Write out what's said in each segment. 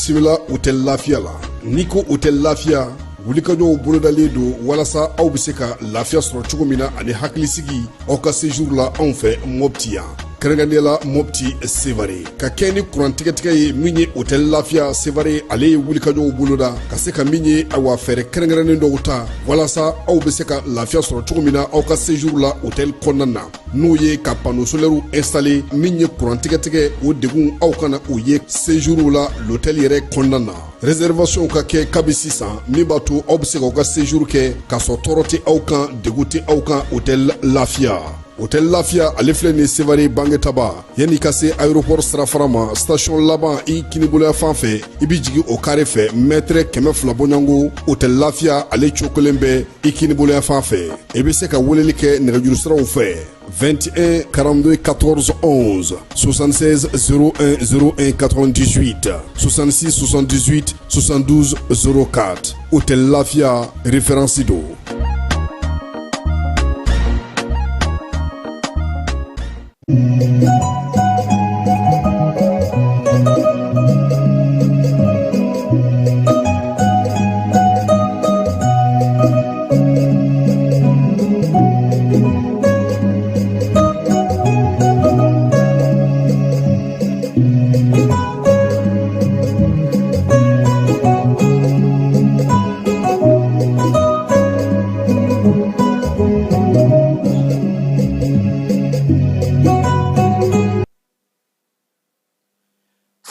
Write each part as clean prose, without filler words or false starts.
Bisimila hôtel Lafiya la. N'i ko hôtel Lafiya, wulikajɔw bolodalen don walasa aw bɛ se ka lafiya sɔrɔ cogo min na ani hakilisigi aw ka séjour la anw fɛ Mopti yan, kɛrɛnkɛrɛnnenya la Mopti Sevare. Ka kɛ ni kurantigɛtigɛ ye, min ye hôtel Lafiya Sevare, ale ye wulikajɔw boloda ka se ka min ye, awa, fɛɛrɛ kɛrɛnkɛrɛnnen dɔw ta walasa aw bɛ se ka lafiya sɔrɔ cogo min na aw ka séjour la hôtel kɔnɔna na, n'o ye ka panneau solaire installé. Min ye kurantigɛtigɛ, o degun aw kana o ye séjour la l'hôtel yɛrɛ kɔnɔna na. Réservation ka kɛ kabi sisan, min b'a to aw bɛ se k'aw ka séjour kɛ k'a sɔrɔ tɔɔrɔ tɛ aw kan, degun tɛ aw kan. Hôtel Lafiya, hôtel Lafiya, ale filɛ nin Sevare Bangetaba, yanni ka se aéroport sirafara ma, station laban i kiniboloya fan fɛ, i bɛ jigin o carré fɛ, mètre 200 bɔɲɔgɔnko, hôtel Lafiya ale cokolen bɛ i kiniboloya fan fɛ. I bɛ se ka weleli kɛ nɛgɛjuru siraw fɛ: 21 42 14 11, 76 01 01 98, 66 78 72 04. Hôtel Lafia, référence don.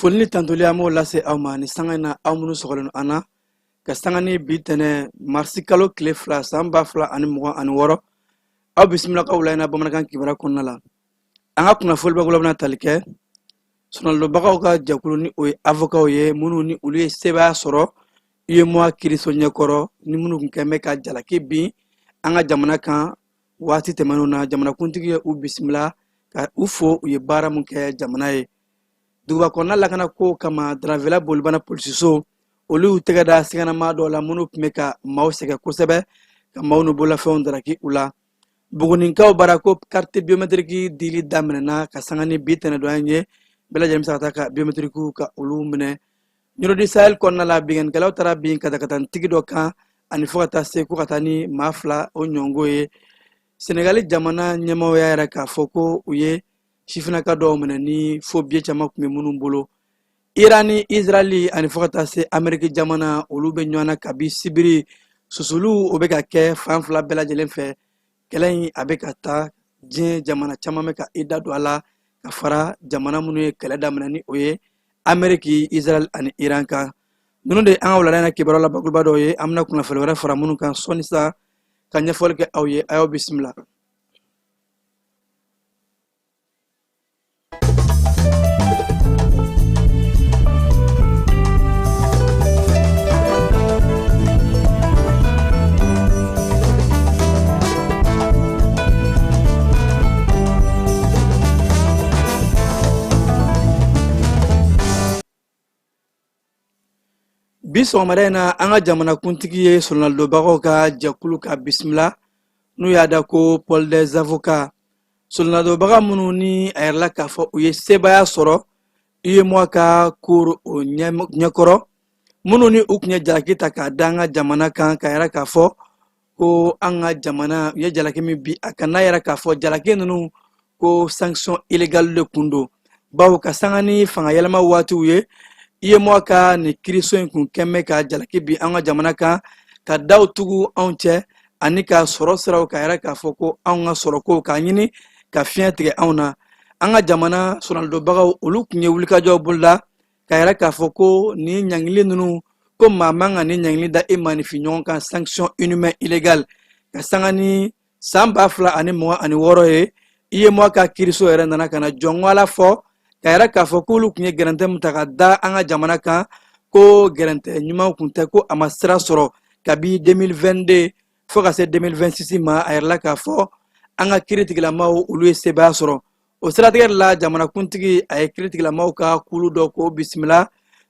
Foli ni tantoli, an b'o lase aw ma ni sanga in na, aw minnu sɔgɔlen an na ka sanga ni bi tɛnɛ marisi kalo tile 2 san 2026. Aw bisimila ka wula in na bamanankan kibaruya kɔnɔna la. An ka kunnafoli bakuruba bɛna tali kɛ solonadonbagaw ka jɛkulu, ni o ye avocatw ye, minnu ni olu ye sebaaya sɔrɔ UEMOA kiriso ɲɛkɔrɔ, ni minnu tun kɛn bɛ ka jalaki bin an ka jamana kan waati tɛmɛnenw na. Jamanakuntigi ye u bisimila ka u fo u ye baara min kɛ jamana ye. Duguba kɔnɔna lakana ko kama, Daranvila bolibana polisiso, olu y'u tɛgɛ da siganamaa dɔw la minnu tun bɛ ka maaw sɛgɛn kosɛbɛ, ka maaw n'u bololafɛnw daraki u la. Buguninkaw bara ko carte biométrique dili daminɛna ka sanga ni bi tɛnɛdon in ye, bɛɛ lajɛlen bɛ se ka taa ka biométrique ka olu minɛ. Ɲɔrɔ du Sahel kɔnɔna la, binkannikɛlaw taara bin katakatantigi dɔ kan ani fo ka taa se ko ka taa ni maa 2 o ɲɔngo ye. Senegali jamana ɲɛmaaw y'a yira k'a fɔ ko u ye sifinnaka dɔw minɛ ni faux billet caman tun bɛ minnu bolo. Iran ni Israɛli ani fo ka taa se Ameriki jamana, olu bɛ ɲɔgɔn na kabi sibiri. Susuliw o bɛ ka kɛ fan fila bɛɛ lajɛlen fɛ. Kɛlɛ in a bɛ ka taa, diɲɛ jamana caman bɛ ka i da don a la, ka fara jamana minnu ye kɛlɛ daminɛ, ni o ye Ameriki, Israɛl ani Iran kan. Ninnu de ye an ka wulada in na kibaruya la bakuruba dɔw ye. An bɛna kunnafoni wɛrɛ fara minnu kan sɔɔni sa ka ɲɛfɔli kɛ aw ye. A y'aw bisimila. Bi sɔgɔmada in na, an ka jamanakuntigi ye solonadonbagaw ka jɛkulu ka bisimila, n'u y'a da ko pôle des avocats. Solonadonbaga minnu ni a yirala k'a fɔ u ye sebaaya sɔrɔ UEMOA ka cour o ɲɛkɔrɔ, minnu ni u tun ye jalaki ta k'a da an ka jamana kan, k'a yira k'a fɔ ko an ka jamana u ye jalaki min bin a kan, n'a yira k'a fɔ jalaki ninnu ko sanction illégale de kun don, bawo ka sanga ni fanga yɛlɛma waatiw ye, UEMOA ka nin kiriso in kun kɛn bɛ ka jalaki bin an ka jamana kan, ka daw tugu anw cɛ ani ka sɔrɔ siraw k'a yira k'a fɔ ko anw ka sɔrɔko k'a ɲini ka fiɲɛ tigɛ anw na. An ka jamana solonadonbagaw, olu tun ye wulikajɔ boloda k'a yira k'a fɔ ko nin ɲangili ninnu, ko maa man ka nin ɲangili da i maaninfin ɲɔgɔn kan, sanction inhumaine illégale. Ka sanga ni san 2026 ye, UEMOA ka kiriso yɛrɛ nana ka na jɔnwala fɔ k'a yira k'a fɔ k'olu tun ye gɛrɛntɛ min ta ka da an ka jamana kan, ko gɛrɛntɛ ɲuman kun tɛ, ko a ma sira sɔrɔ kabi 2022 fo ka se 2026 ma. A yirala k'a fɔ an ka kiritigilamaw, olu ye sebaaya sɔrɔ. O siratigɛ de la, jamanakuntigi a ye kiritigilamaw ka kulu dɔ k'o bisimila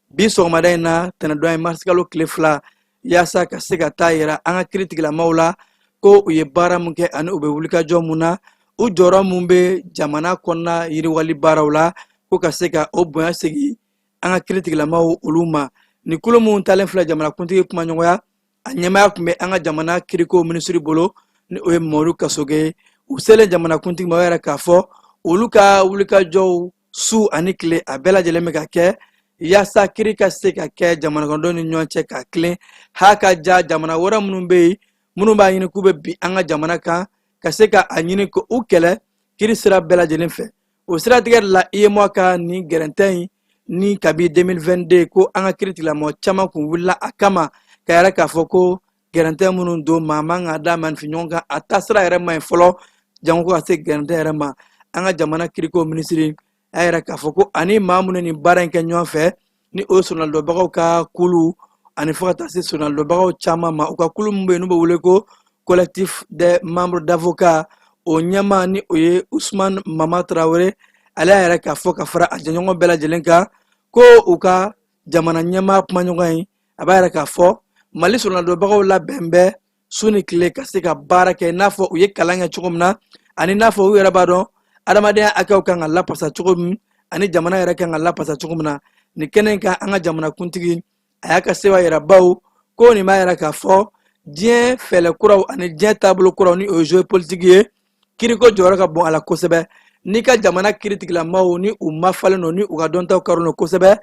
bi sɔgɔmada in na, tɛnɛdon ye marisikalo tile 2, yaasa ka se ka taa yira an ka kiritigilamaw la ko u ye baara mun kɛ ani u bɛ wulikajɔ mun na, u jɔyɔrɔ mun bɛ jamana kɔnɔna yiriwali baaraw la, ko ka se ka o bonya segin an ka kiritigilamaw olu ma. Ni kulu minnu taalen filɛ jamanakuntigi kumaɲɔgɔnya, a ɲɛmaaya tun bɛ an ka jamana kiriko minisiri bolo, ni o ye Mamadu Kasoge ye. U selen jamanakuntigi ma, o yɛrɛ k'a fɔ olu ka wulikajɔw su ani tile a bɛɛ lajɛlen bɛ ka kɛ yaasa kiri ka se ka kɛ jamanakɔnɔdenw ni ɲɔgɔn cɛ ka tilen ha ka ja jamana wɛrɛ minnu bɛ yen, minnu b'a ɲini k'u bɛ bin an ka jamana kan, ka se ka a ɲini k'u kɛlɛ kiri sira bɛɛ lajɛlen fɛ. O siratigɛ de la, UEMOA ka nin gɛrɛntɛ in ni kabi 2022 ko an ka kiri tigilamɔgɔ caman kun wulila a kama ka yɛrɛ k'a fɔ ko gɛrɛntɛ minnu don, maa man ka da maaninfin ɲɔgɔn kan, a taasira yɛrɛ man ɲi fɔlɔ, jango ko ka se gɛrɛntɛ yɛrɛ ma. An ka jamana kiriko minisiri a yɛrɛ k'a fɔ ko ani maa minnu ni baara in kɛ ɲɔgɔn fɛ, ni o ye soronalidonbagaw ka kulu ani fo ka taa se soronalidonbagaw caman ma, u ka kulu min bɛ yen n'u bɛ wele ko Collectif des membres d'avocats, o ɲɛmaa ni o ye Usman Mama Tarawele, ale y'a yɛrɛ k'a fɔ ka fara a jɛɲɔgɔn bɛɛ lajɛlen kan ko u ka jamana ɲɛmaa kumaɲɔgɔn in, a b'a yɛrɛ k'a fɔ Mali soronalidonbagaw labɛn bɛ su ni tile ka se ka baara kɛ i n'a fɔ u ye kalan kɛ cogo min na, ani n'a fɔ u yɛrɛ b'a dɔn adamadenya hakɛw kan ka lapasa cogo min, ani jamana yɛrɛ kan ka lapasa cogo min na. Nin kɛnɛ in kan, an ka jamanakuntigi a y'a ka sewa yɛrɛ baw ko nin b'a yɛrɛ k'a fɔ diɲɛ fɛɛrɛ kuraw ani diɲɛ taabolo kuraw, ni o ye géopolitique ye, kiriko jɔyɔrɔ ka bon a la kosɛbɛ. N'i ka jamana kiritigilamaw ni u mafalen don, ni u ka dɔntaw karilen don kosɛbɛ,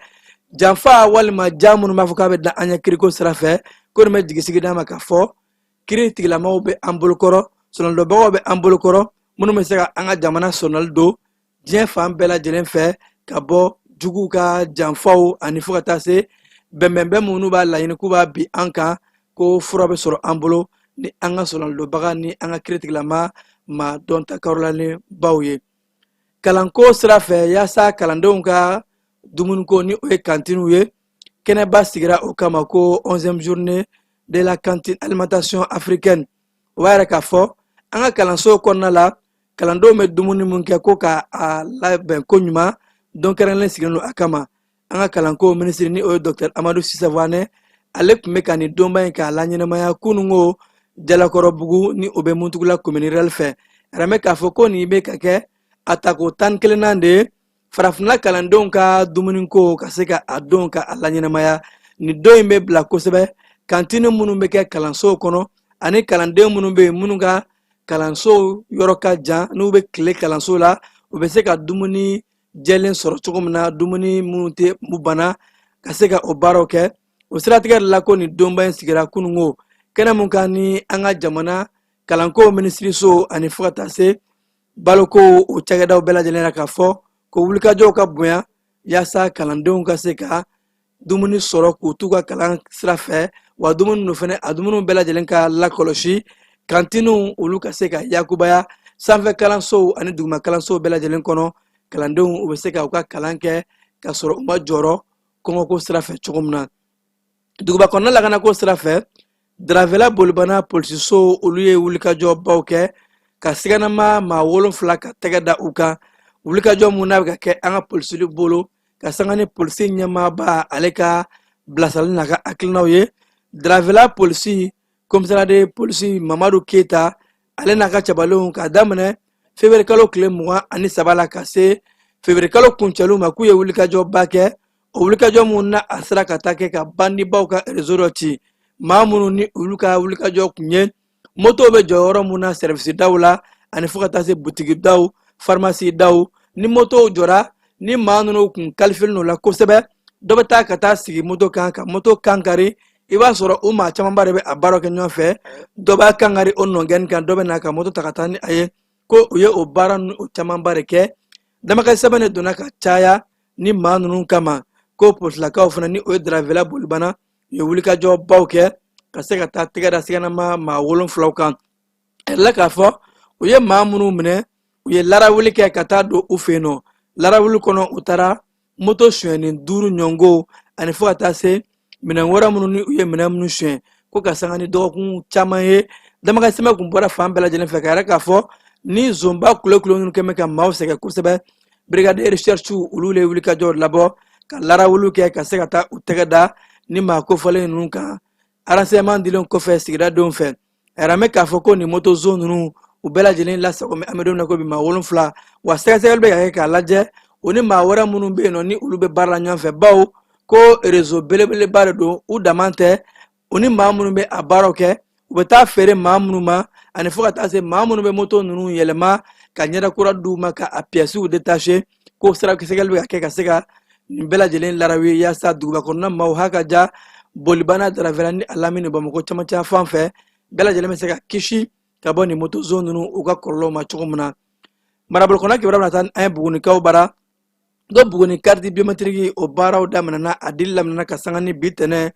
janfa walima ja minnu b'a fɔ k'a bɛ da an ɲɛ kiriko sira fɛ, ko nin bɛ jigisigi d'an ma k'a fɔ kiritigilamaw bɛ an bolokɔrɔ, soronalidonbagaw bɛ an bolokɔrɔ, minnu bɛ se ka an ka jamana soronali don diɲɛ fan bɛɛ lajɛlen fɛ ka bɔ juguw ka janfaw ani fo ka taa se bɛnbɛnbɛn minnu b'a laɲini k'u b'a bin an kan, ko fura bɛ sɔrɔ an bolo ni an ka soronalidonbaga ni an ka kiritigilama ma dɔnta karolalen baw ye. Kalanko sira fɛ, yaasa kalandenw ka dumuniko, ni o ye kantiniw ye, kɛnɛba sigira o kama ko 11e journée de la cantine alimentation africaine. O b'a yɛrɛ k'a fɔ an ka kalanso kɔnɔna la, kalandenw bɛ dumuni mun kɛ, ko ka a labɛn ko ɲuman, don kɛrɛnkɛrɛnnen sigilen don a kama. An ka kalanko minisiri, ni o ye Dɔktɛr Amadu Sise Wanɛ, ale tun bɛ ka nin donba in k'a laɲɛnamaya kunungo Jalakɔrɔbugu, ni o bɛ Muntugula commune rurale fɛ. A bɛ k'a fɔ ko nin bɛ ka kɛ a tako 11nan de ye, farafinna kalandenw ka dumuniko ka se ka a don ka a laɲɛnamaya. Nin don in bɛ bila kosɛbɛ kantini minnu bɛ kɛ kalansow kɔnɔ, ani kalanden minnu bɛ yen, minnu ka kalanso yɔrɔ ka jan, n'u bɛ tile kalanso la, u bɛ se ka dumuni jɛlen sɔrɔ cogo min na, dumuni minnu tɛ u bana, ka se ka o baaraw kɛ. O siratigɛ de la ko nin donba in sigira kunungo kɛnɛ mun kan, ni an ka jamana kalanko minisiriso ani fo ka taa se baloko o cakɛdaw bɛɛ lajɛlen na, k'a fɔ ko wulikajɔw ka bonya yaasa kalandenw ka se ka dumuni sɔrɔ k'u t'u ka kalan sira fɛ, wa dumuni ninnu fana, a dumuniw bɛɛ lajɛlen ka lakɔlɔsi, kantiniw olu ka se ka yakubaya sanfɛ kalansow ani duguma kalansow bɛɛ lajɛlen kɔnɔ, kalandenw u bɛ se ka u ka kalan kɛ ka sɔrɔ u ma jɔrɔ kɔngɔko sira fɛ cogo min na. Duguba kɔnɔna lakanako sira fɛ, Daravela Bolibana polisiso olu ye wulikajɔbaw kɛ ka siganama maa 7 ka tɛgɛ da u kan. Wulikajɔ mun n'a bɛ ka kɛ an ka polisili bolo ka sanga ni polisi ɲɛmaaba ale ka bilasirali n'a ka hakilinaw ye, Daravela polisi commissariat de polisi Mamadu Keyita, ale n'a ka cabalenw, k'a daminɛ février kalo tile 23 la ka se février kalo kuncɛliw ma, k'u ye wulikajɔba kɛ. O wulikajɔ mun na a sera ka taa kɛ ka bandibaw ka réseau dɔ ci, maa minnu ni olu ka wulikajɔ kun ye motow bɛ jɔ yɔrɔ mun na, service daw la, ani fo ka taa se butigi daw, farimasi daw. Ni motow jɔra, ni maa ninnu kun kalifelen don la kosɛbɛ, dɔ bɛ taa ka taa sigi moto kan ka moto kankari. I b'a sɔrɔ u maa camanba de bɛ a baaraw kɛ ɲɔgɔn fɛ, dɔ b'a kankari o nɔgɛni kan, dɔ bɛ na ka moto ta ka taa ni a ye. Ko u ye o baara ninnu o camanba de kɛ. Damakasi sɛbɛn de donna ka caya ni maa ninnu kama, ko polisilakaw fana, ni o ye Daravela Bolibana, u ye wulikajɔbaw kɛ ka se ka taa tɛgɛ da siganama maa 7 kan. A yirala k'a fɔ u ye maa minnu minɛ, u ye larawuli kɛ ka taa don u fɛ yen nɔ. Larawuli kɔnɔ, u taara moto sonyɛni 5 ɲɔngo, ani fo ka taa se minɛn wɛrɛ minnu ni u ye minɛn minnu sonyɛ, ko ka sanga ni dɔgɔkun caman ye, damakasi sɛbɛn kun bɔra fan bɛɛ lajɛlen fɛ ka yɛrɛ k'a fɔ ni zonba kulekule ninnu kɛn bɛ ka maaw sɛgɛn kosɛbɛ. Brigade de recherche olu le wulikajɔ labɔ ka larawuliw kɛ ka se ka taa u tɛgɛ da ni maa kofɔlen ninnu kan. Renseignement dilen kɔfɛ sigidadenw fɛ, a yɛrɛ bɛ k'a fɔ ko nin moto zon ninnu u bɛɛ lajɛlen lasago, an bɛ don min na ko bi, maa 7, wa sɛgɛsɛgɛli bɛ ka kɛ k'a lajɛ U ni maa wɛrɛ minnu bɛ yen nɔ, ni olu bɛ baara la ɲɔgɔn fɛ, bawo ko réseau belebeleba de don. U dama tɛ, u ni maa minnu bɛ a baaraw kɛ, u bɛ taa feere maa minnu ma, ani fo ka taa se maa minnu bɛ moto ninnu yɛlɛma ka ɲɛda kura d'u ma, ka a piyɛsiw détaché, ko sɛgɛsɛgɛli bɛ ka kɛ ka se ka nin bɛɛ lajɛlen larawi, yaasa duguba kɔnɔna maaw ha ka ja bolibana daravɛla ni a lamini Bamakɔ camancɛ fan fɛ, bɛɛ lajɛlen bɛ se ka kisi ka bɔ nin motozon ninnu u ka kɔlɔlɔw ma cogo min na. Marabolo kɔnɔ kibaruya bɛna taa an ye Bugunikaw bara ko Buguni carte biométrique o baaraw daminɛna, a dili daminɛna ka sanga ni bi tɛnɛ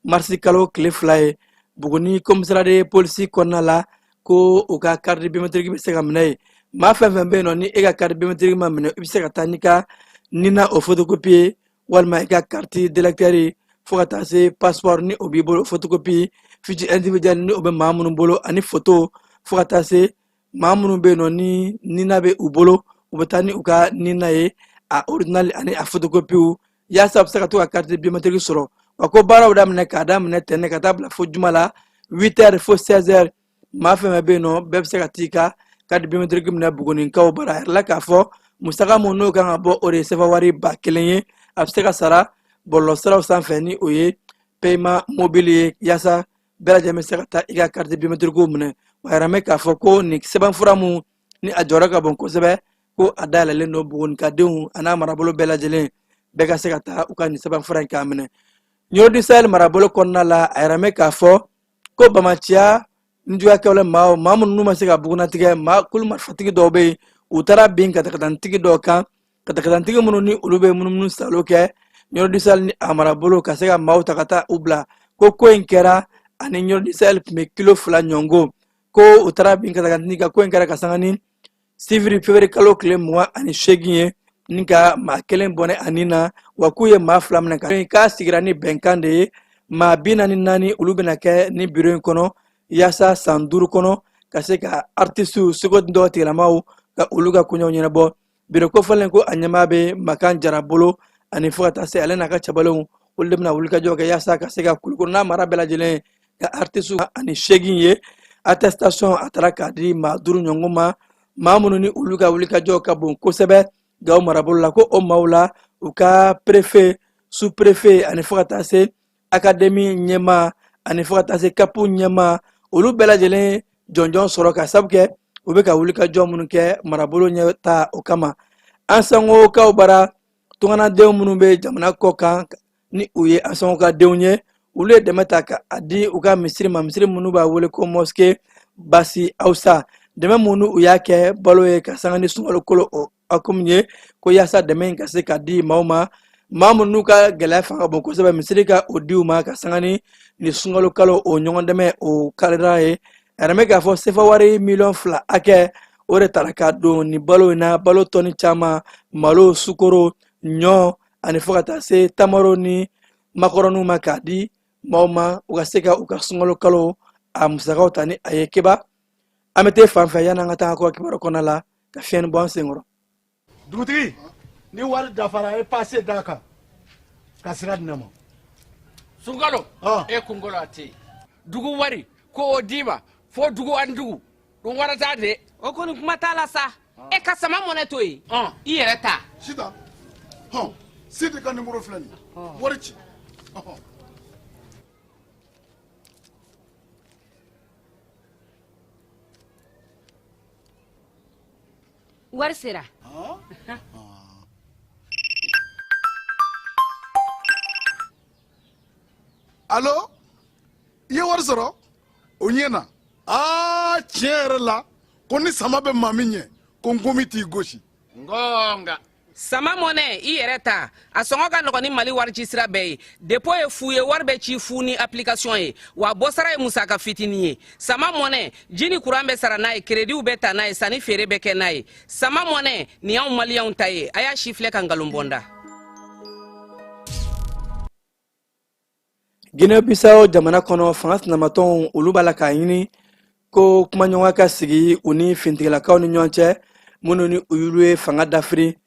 marisi kalo tile 2 ye Buguni commissariat de police kɔnɔna la, ko u ka carte biométrique bɛ se ka minɛ yen. Maa fɛn fɛn bɛ yen nɔ, ni e ka carte biométrique ma minɛ, i bɛ se ka taa n'i ka NINA o photocopie ye, walima i ka carte d'électeur ye, fo ka taa se passeport ni o b'i bolo photocopie, fiche individuelle ni o bɛ maa minnu bolo, ani photo, fo ka taa se maa minnu bɛ yen nɔ ni NINA bɛ u bolo, u bɛ taa ni u ka NINA ye, a original ani a photocopie, yaasa u bɛ se ka to ka carte biométrique sɔrɔ. Wa ko baaraw daminɛ k'a daminɛ tɛnɛ ka taa bila fo juma la 8 heures fo 16 heures. Maa fɛn fɛn bɛ yen nɔ, bɛɛ bɛ se ka t'i ka carte biométrique minɛ Bugunikaw bara. A yirala k'a fɔ musaka mun n'o kan ka bɔ, o de ye sefa wari 1000 ye. A bɛ se ka sara bɔlɔlɔsiraw sanfɛ, ni o ye paiement mobile ye, yaasa bɛɛ lajɛlen bɛ se ka taa i ka carte biométrique minɛ. Wa a yira bɛ k'a fɔ ko nin sɛbɛnfura mun ni a jɔyɔrɔ ka bon kosɛbɛ, ko a dayɛlɛlen don Bugunikadenw a n'a marabolo bɛɛ lajɛlen, bɛɛ ka se ka taa u ka nin sɛbɛnfura in k'a minɛ. Ɲɔrɔ du Sahel marabolo kɔnɔna la, a yira bɛ k'a fɔ ko bamaciya nijuguyakɛwale maaw, maa minnu ma se ka bugunnatigɛ, maa kulu marifatigi dɔw bɛ yen, u taara bin katakatantigi dɔw kan, katakatantigi minnu ni olu bɛ munumunu salo kɛ Ɲɔrɔ du Sahel ni a marabolo, ka se ka maaw ta ka taa u bila. Ko ko in kɛra ani Ɲɔrɔ du Sahel tun bɛ kilo 2 ɲɔgɔn, ko u taara bin katakatantigi kan. Ko in kɛra ka sanga ni sibiri février kalo tile 28 ye, ni ka maa kelen bɔnɛ a ni na, wa k'u ye maa 2 minɛ. K'a sigira ni bɛnkan de ye, maa 44 olu bɛna kɛ ni biro in kɔnɔ, yaasa san 5 kɔnɔ ka se ka artisiw seko dɔn tigilamaw ka olu ka koɲɛw ɲɛnabɔ. Biro kofɔlen, ko a ɲɛmaa bɛ Makan Jara bolo, ani fo ka taa se ale n'a ka cɛbalenw, olu de bɛna wulikajɔ kɛ yaasa ka se ka Kulukoro n'a mara bɛɛ lajɛlen ka artisiw 48 ye. Attestation a taara k'a di maa 5 ɲɔgɔn ma, maa minnu ni olu ka wulikajɔ ka bon kosɛbɛ Gawo marabolo la. Ko o maaw la, u ka préfet, sous préfet, ani fo ka taa se académie ɲɛmaa, ani fo ka taa se CAP ɲɛmaa, olu bɛɛ lajɛlen jɔnjɔn sɔrɔ ka sabu kɛ u bɛ ka wulikajɔ minnu kɛ marabolo ɲɛtaa o kama. An sangokaw bara, tunganadenw minnu bɛ jamana kɔ kan, ni u ye an sango ka denw ye, olu ye dɛmɛ ta ka a di u ka misiri ma, misiri minnu b'a wele ko mosquée Basi Awusa. Dɛmɛ minnu u y'a kɛ balo ye ka sanga ni sunkalo kolo o hukumu ye, ko yaasa dɛmɛ in ka se ka di maaw ma, maa minnu ka gɛlɛya fanga bon kosɛbɛ, misiri ka o di u ma ka sanga ni nin sunkalo kalo o ɲɔgɔn dɛmɛ o kalira ye. A yɛrɛ bɛ k'a fɔ sefa wari miliyɔn 2 hakɛ o de tara ka don nin balo in na, balo tɔni caman, malo, sukoro, ɲɔ, ani fo ka taa se tamaro ni makɔrɔniw ma, k'a di maaw ma u ka se ka u ka sunkalo kalo a musakaw ta ni a ye. Keba, an bɛ taa fan fɛ yanni an ka taa kɔ kibaru kɔnɔna la ka fiɲɛni bɔ an senkɔrɔ. Dugutigi, ni wari dafara, e passe d'a kan ka sira di ne ma. Sunkalo e kunkolo a tɛ yen. Dugu wari ko o d'i ma fo dugu ani dugu ɗum warata de. O kɔni kuma t'a la sa, e ka sama mɔnɛ to yen, i yɛrɛ ta. Sitan hɔn, Sidi ka nimoro filɛ nin ye, wari ci. Wari sera. Alo, i ye wari sɔrɔ o ɲɛ na. Aa, tiɲɛ yɛrɛ la, ko ni sama bɛ maa min ɲɛ, ko nkomi t'i gosi. Ngonga. Sama mɔnɛ, i yɛrɛ ta, a sɔngɔ ka nɔgɔn ni Mali wari ci sira bɛɛ ye. Dépôt ye fu ye, wari bɛ ci fu ni application ye, wa bɔsara ye musaka fitinin ye. Sama mɔnɛ, ji ni kuran bɛ sara n'a ye, créditw bɛ ta n'a ye, sanni feere bɛ kɛ n'a ye. Sama mɔnɛ nin y'anw maliyɛnw ta ye. A y'a si filɛ ka nkalon bɔnda. Guinée Bissau jamana kɔnɔ, fanga sinamatɔnw olu b'a la k'a ɲini ko kumaɲɔgɔnya ka sigi u ni fintigilakaw ni ɲɔgɔn cɛ, minnu ni olu ye fanga dafiri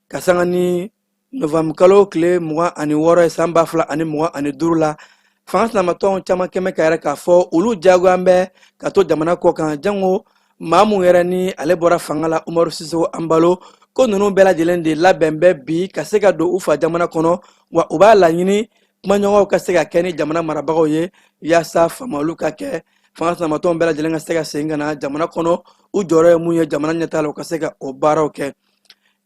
ka sanga ni novanburu kalo tile 26 ye san 2025 la. Fanga sinamatɔnw caman kɛmɛ ka yɛrɛ k'a fɔ olu jagoya bɛ ka to jamana kɔ kan, jango maa mun yɛrɛ ni ale bɔra fanga la, Umaru Sisoko Anbalo. Ko ninnu bɛɛ lajɛlen de labɛn bɛ bi ka se ka don u fa jamana kɔnɔ, wa u b'a laɲini kumaɲɔgɔnw ka se ka kɛ ni jamana marabagaw ye yaasa faamuyaliw ka kɛ, fanga sinamatɔnw bɛɛ lajɛlen ka se ka segin ka na jamana kɔnɔ, u jɔyɔrɔ ye mun ye jamana ɲɛtaa la, u ka se ka o baaraw kɛ.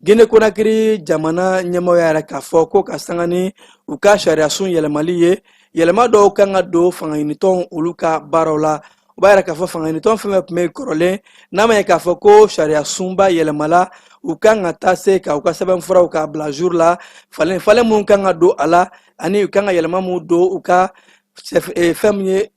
Gine Konakiri jamana ɲɛmaaw y'a yira k'a fɔ ko ka sanga ni u ka sariyasun yɛlɛmali ye, yɛlɛma dɔw kan ka don fangaɲinitɔnw olu ka baaraw la. U b'a yira k'a fɔ fangaɲinitɔn fɛn fɛn tun bɛ kɔrɔlen, n'a ma ye k'a fɔ ko sariyasunba yɛlɛmala, u kan ka taa se ka u ka sɛbɛnfuraw k'a bila jour la, falen falen minnu kan ka don a la ani u kan ka yɛlɛma minnu don u ka fɛn min ye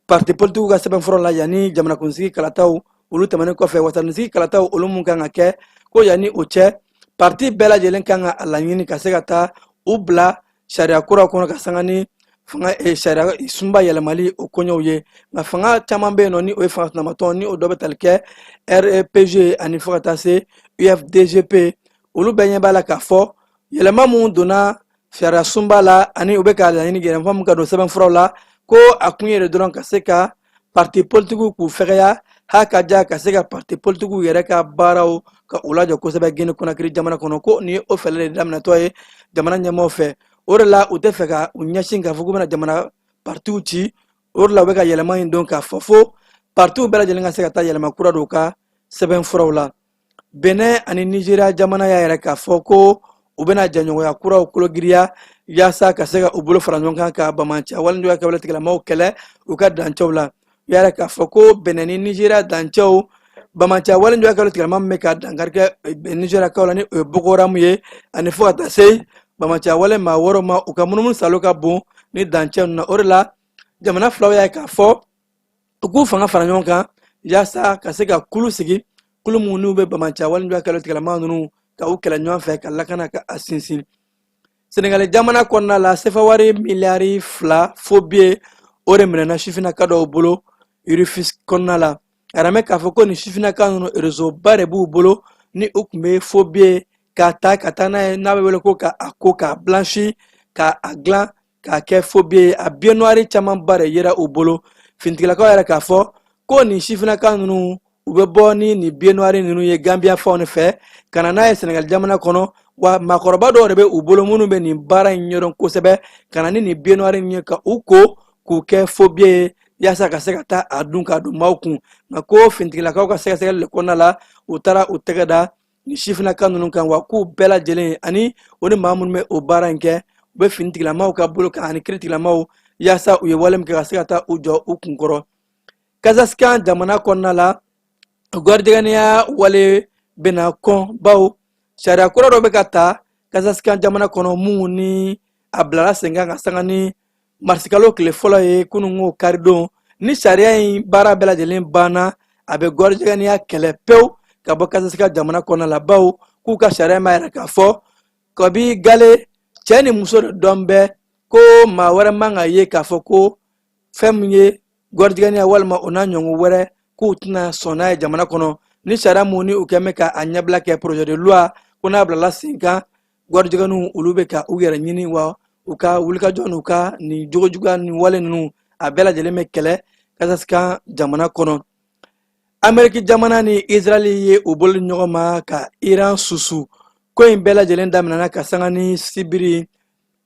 parti politikiw ka sɛbɛnfura la, yanni jamanakuntigi kalataw olu tɛmɛnen kɔfɛ, wasadenkisigi kalataw olu mun kan ka kɛ, ko yanni o cɛ, parti bɛɛ lajɛlen kan ka a laɲini ka se ka taa u bila sariya kuraw kɔnɔ ka sanga ni fanga sariya sunba yɛlɛmali o koɲɛw ye. Nka fanga caman bɛ yen nɔ, ni o ye fanga sinamatɔn, ni o dɔ bɛ tali kɛ RPG ani fo ka taa se UFDGP, olu bɛɛ ɲɛ b'a la k'a fɔ yɛlɛma mun donna sariya sunba la ani u bɛ k'a laɲini yɛlɛma mun ka don sɛbɛnfuraw la, ko a kun yɛrɛ dɔrɔn ka se ka parti politikiw k'u fɛgɛya ha ka ja, ka se ka parti politikiw yɛrɛ ka baaraw ka u lajɔ kosɛbɛ Gine Konakiri jamana kɔnɔ. Ko nin ye o fɛɛrɛ de daminɛtɔ ye jamana ɲɛmaaw fɛ. O de la u tɛ fɛ ka u ɲɛsin k'a fɔ k'u bɛna jamana partiw ci. O de la u bɛ ka yɛlɛma in don k'a fɔ fo partiw bɛɛ lajɛlen ka se ka taa yɛlɛma kura don u ka sɛbɛnfuraw la. Benin ani Nigeria jamana y'a yira k'a fɔ ko u bɛna jɛɲɔgɔnya kuraw kologiriya yaasa ka se ka u bolo fara ɲɔgɔn kan ka banbaanciya walejuguya kɛwale tigilamaw kɛlɛ u ka dancɛw la. U y'a yira k'a fɔ ko Benin ni Nigeria dancɛw, banbaanciya walejuguya kɛwale tigilama min bɛ ka dankari kɛ Nigeriakaw la, ni o ye Boko Haram ye, ani fo ka taa se banbaanciya wale maa wɛrɛw ma, u ka munumunu salo ka bon ni dancɛ ninnu na. O de la jamana filaw y'a ye k'a fɔ u k'u fanga fara ɲɔgɔn kan yaasa ka se ka kulu sigi, kulu mun n'u bɛ banbaanciya walejuguya kɛwale tigilama ninnu ka u kɛlɛ ɲɔgɔn fɛ ka lakana ka a sinsin. Senegali jamana kɔnɔna la, sefa wari miliyari 2 faux billet o de minɛna sifinnaka dɔw bolo Rufisque kɔnɔna la. A yɛrɛ k'a fɔ ko nin sifinnaka ninnu, réseau ba de b'u bolo ni u tun bɛ faux billet k'a ta ka taa n'a ye, n'a bɛ wele ko ka a ko k'a blanchi, k'a dilan k'a kɛ faux billet. A billet noir camanba de yera u bolo. Finitigilakaw yɛrɛ k'a fɔ ko nin sifinnaka ninnu, u bɛ bɔ ni nin billet noir ninnu ye Gambia fanw de fɛ ka na n'a ye Senegal jamana kɔnɔ, wa maakɔrɔba dɔw de bɛ u bolo minnu bɛ nin baara in ɲɛdɔn kosɛbɛ, ka na ni nin billet noir in ye ka u ko k'u kɛ faux billet ye yaasa ka se ka taa a dun k'a don maaw kun. Nka ko finitigilakaw ka sɛgɛsɛgɛli de kɔnɔna la, u taara u tɛgɛ da ni sifinnaka ninnu kan, wa k'u bɛɛ lajɛlen ani o ni maa minnu bɛ o baara in kɛ, u bɛ finitigilamaw ka bolo kan ani kiritigilamaw, yaasa u ye wale min kɛ ka se ka taa u jɔ u kunkɔrɔ. Kazakhstan jamana kɔnɔna la, gɔrijɛgɛniya wale bɛna kɔn, bawo sariya kura dɔ bɛ ka ta Kazakhstan jamana kɔnɔ mun ni a bilala sen kan ka sanga ni marisikalo tile fɔlɔ ye, kununko karidon. Ni sariya in baara bɛɛ lajɛlen banna, a bɛ gɔrijɛgɛniya kɛlɛ pewu ka bɔ Kazakhstan jamana kɔnɔna la, bawo k'u ka sariya m'a yira k'a fɔ kabi gale cɛ ni muso de dɔn bɛ, ko maa wɛrɛ man ka ye k'a fɔ ko fɛn min ye gɔrijɛgɛniya walima o n'a ɲɔgɔn wɛrɛ, k'u tɛna sɔn n'a ye jamana kɔnɔ. Ni sariya mun ni u kɛn bɛ ka a ɲɛbila kɛ projet de loi, ko n'a bilala sen kan, gɔrijɛgɛniw olu bɛ ka u yɛrɛ ɲini, wa u ka wulikajɔ n'u ka nin jogojuguya ni wale ninnu, a bɛɛ lajɛlen bɛ kɛlɛ Kazakhstan jamana kɔnɔ. Ameriki jamana ni Israɛl ye u bolo di ɲɔgɔn ma ka Iran susu. Ko in bɛɛ lajɛlen daminɛna ka sanga ni sibiri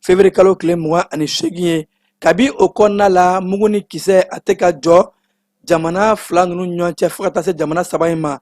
février kalo tile 28 ye. Kabi o kɔnɔna la, mugu ni kisɛ a tɛ ka jɔ jamana fila ninnu ɲɔgɔn cɛ fo ka taa se jamana saba in ma.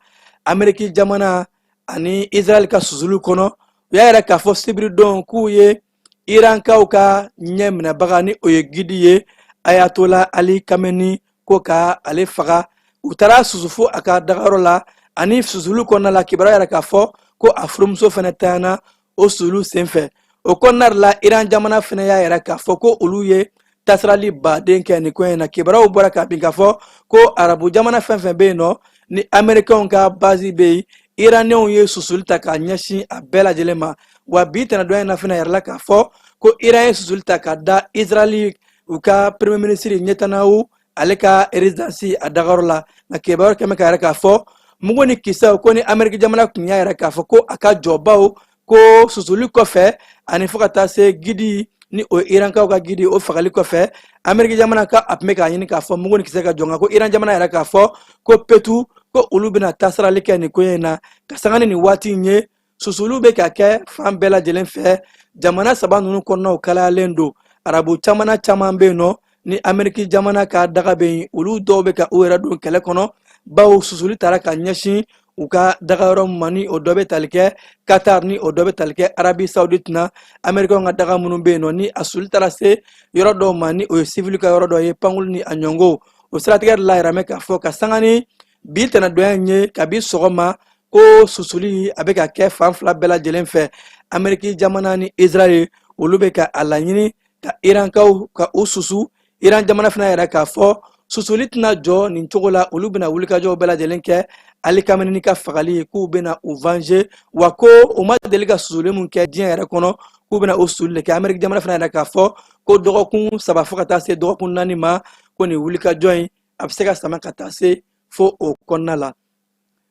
Ameriki jamana ani Israɛl ka susuli kɔnɔ, u y'a yira k'a fɔ sibiridon k'u ye Irankaw ka ɲɛ minɛbaga, ni o ye guide ye, Ayatola Ali Kameni, ko ka ale faga. U taara susu fo a ka dagayɔrɔ la, ani susuli kɔnɔna la, kibaruya yɛrɛ k'a fɔ ko a furumuso fɛnɛ tanyana o susuli senfɛ. O kɔnɔna de la, Iran jamana fɛnɛ y'a yira k'a fɔ ko olu ye tasarali baden kɛ nin ko in na. Kibaruyaw bɔra k'a bin k'a fɔ ko arabu jamana fɛn fɛn bɛ yen nɔ ni amerikɛnw ka base bɛ yen, iraniyɛnw ye susuli ta k'a ɲɛsin a bɛɛ lajɛlen ma. Wa bi tɛnɛdon in na fɛnɛ yɛrɛ la k'a fɔ ko Iran ye susuli ta ka da Israɛli u ka premier ministre Netanyahu ale ka résidence, a dagayɔrɔ la. Nka kibaruya kɛmɛ k'a yira k'a fɔ mugu ni kisɛw ko ni Ameriki jamana tun y'a yira k'a fɔ ko a ka jɔbaw ko susuli kɔfɛ ani fo ka taa se guide, ni o ye Irankaw ka guide, o fagali kɔfɛ, Ameriki jamana ka a tun bɛ k'a ɲini k'a fɔ mugu ni kisɛ ka jɔ. Nka ko Iran jamana yɛrɛ k'a fɔ ko petu, ko olu bɛna tasarali kɛ nin ko in na ka sanga ni nin waati in ye. Susuliw bɛ ka kɛ fan bɛɛ lajɛlen fɛ. Jamana saba ninnu kɔnɔnaw kalayalen don. Arabu jamana caman bɛ yen nɔ ni Ameriki jamana ka daga bɛ yen, olu dɔw bɛ ka u yɛrɛ don kɛlɛ kɔnɔ, bawo susuli taara ka ɲɛsin u ka dagayɔrɔ ma, ni o dɔ bɛ tali kɛ Qatar, ni o dɔ bɛ tali kɛ Arabie Saoudite na. Amerikɛnw ka daga minnu bɛ yen nɔ, ni a susuli taara se yɔrɔ dɔw ma, ni o ye sivili ka yɔrɔ dɔ ye, pankulu ni a ɲɔngo. O siratigɛ de la, yɛrɛ k'a fɔ ka sanga ni bi tɛnɛdonya in ye, kabi sɔgɔma ko susuli a bɛ ka kɛ fan fila bɛɛ lajɛlen fɛ. Ameriki jamana ni Israel, olu bɛ ka a laɲini ka Irankaw ka u susu. Iran jamana fana yɛrɛ k'a fɔ susuli tɛna jɔ nin cogo la, olu bɛna wulikajɔw bɛɛ lajɛlen kɛ Ali Khamenei ka fagali, k'u bɛna u venger, wa ko u ma deli ka susuli mun kɛ diɲɛ yɛrɛ kɔnɔ, k'u bɛna o susuli de kɛ. Ameriki jamana fana yɛrɛ k'a fɔ ko dɔgɔkun 3 fo ka taa se dɔgɔkun 4 ma, ko nin wulikajɔ in a bɛ se ka sama ka taa se fo o kɔnɔna la.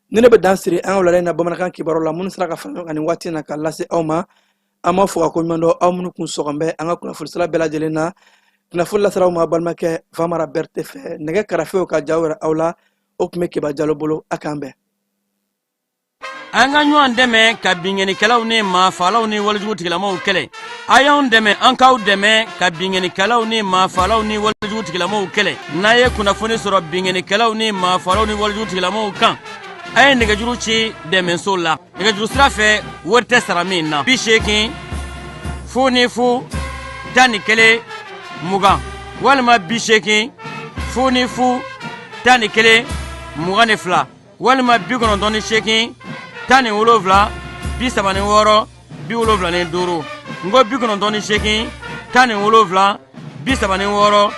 Ni ne bɛ dan siri an ka wulada in na bamanankan kibaru la minnu sera ka fara ɲɔgɔn kan nin waati in na ka lase aw ma, an b'aw fo ka koɲuman dɔn, aw minnu kun sɔgɔn bɛ an ka kunnafoni sira bɛɛ lajɛlen na. Kunnafoni lasera aw ma balimakɛ Famara Berete fɛ. Nɛgɛ karafew ka jaw yɛrɛ aw la, o tun bɛ Keba Jalo bolo. A k'an bɛn. An ka ɲɔgɔn dɛmɛ ka binkannikɛlaw ni maafalaw ni walejugu tigilamaw kɛlɛ. A y'anw dɛmɛ, an k'aw dɛmɛ ka binkannikɛlaw ni maafalaw ni walejugu tigilamaw kɛlɛ. N'a ye kunnafoni sɔrɔ binkannikɛlaw ni maafalaw ni walejugu tigilamaw kan, a ye nɛgɛjuru ci dɛmɛso la nɛgɛjuru sira fɛ, wari tɛ sara min na: 80 00 11 20 walima 80 00 11 22 walima 98 17 36 75. N ko 98 17 36 45.